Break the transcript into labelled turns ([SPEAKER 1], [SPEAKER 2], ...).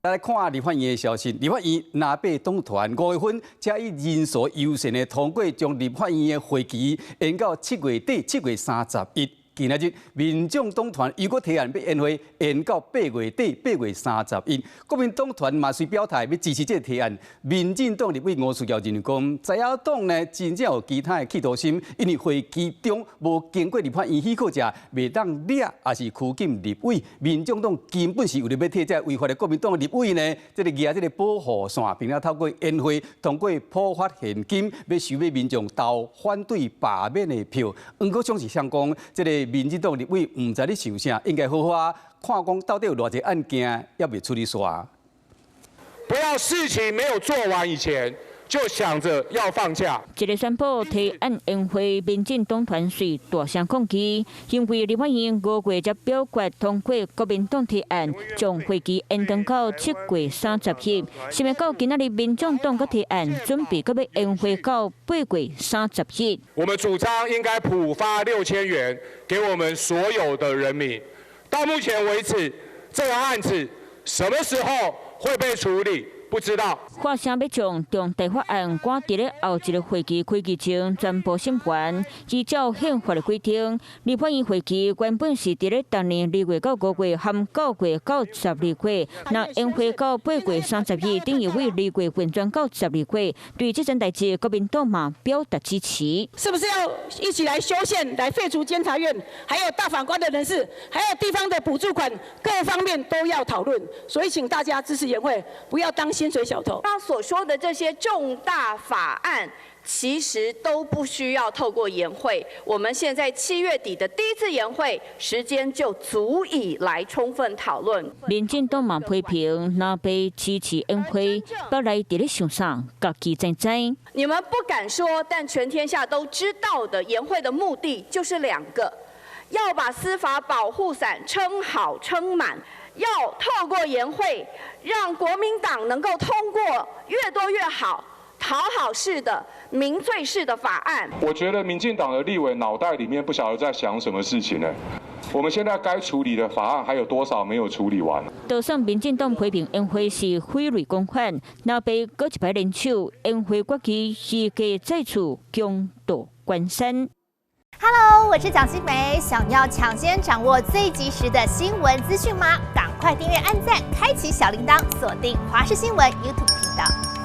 [SPEAKER 1] 來看立法院的消息，立法院藍白黨團5月份才以人數優勝的通過，將立法院的會期延到7月底，7月31。今仔日，民眾黨團又閣提案欲延會延到8月底，8月31。國民黨團嘛隨表態欲支持這個提案。民進黨立委吳思瑤認為講，在野黨呢真正有其他的企圖心，因為會期中無經過立法院許可者，袂當掠抑是拘禁立委。民眾黨根本是為著欲替這違法的國民黨立委呢，這個蜈這個保護傘，並且透過延會通過普發現金，欲收買民眾投反對罷免的票。黃國昌是想講，這個民進黨立委毋知咧想啥，應該好好啊看講到底有偌濟案件猶未處理煞。
[SPEAKER 2] 不要事情沒有做完以前，就想着要放假。
[SPEAKER 3] 一个宣布提案延會，民進黨團遂大聲抗議，因為立法院5月才表決通過國民黨提案，將會期延長到7月30日。想袂到今仔日民眾黨閣提案，準備閣欲延會到8月30日。
[SPEAKER 2] 我們主張應該普發6000元給我們所有的人民。到目前為止，這個案子什麼時候會被處理？不知道。
[SPEAKER 3] 發聲欲將重大法案趕佇咧後一個會期開議前全部審完，依照憲法的規定，立法院會期原本是佇咧逐年2月到5月，含9月到12月，若延會到8月30日，等於為2月份轉到12月。對這件代誌，國民黨嘛表達支持。
[SPEAKER 4] 是不是要一起來修憲，來廢除監察院，還有大法官的人事，還有地方的補助款，各方面都要討論。所以請大家支持延會，不要當薪水小偷。
[SPEAKER 5] 他所說的這些重大法案，其實都不需要透過延會。我們現在7月底的第一次延會時間就足以來充分討論。
[SPEAKER 3] 民進黨嘛批評藍白支持延會，北來佇咧想啥，家己知知。
[SPEAKER 5] 你們不敢說，但全天下都知道的，延會的目的就是兩個：要把司法保護傘撐好撐滿。要透過延會，讓國民黨能夠通過越多越好、討好式的、民粹式的法案。
[SPEAKER 2] 我覺得民進黨的立委腦袋裡面不曉得在想什麼事情呢？我們現在該處理的法案還有多少沒有處理完？
[SPEAKER 3] 就算民進黨批評延會是揮淚公款，藍白閣一擺聯手，延會決議預計再次攻奪關山。
[SPEAKER 6] Hello，我是蔣新梅，想要搶先掌握最及時的新聞資訊嗎？趕快訂閱、按讚、開啟小鈴鐺，鎖定華視新聞 YouTube 頻道。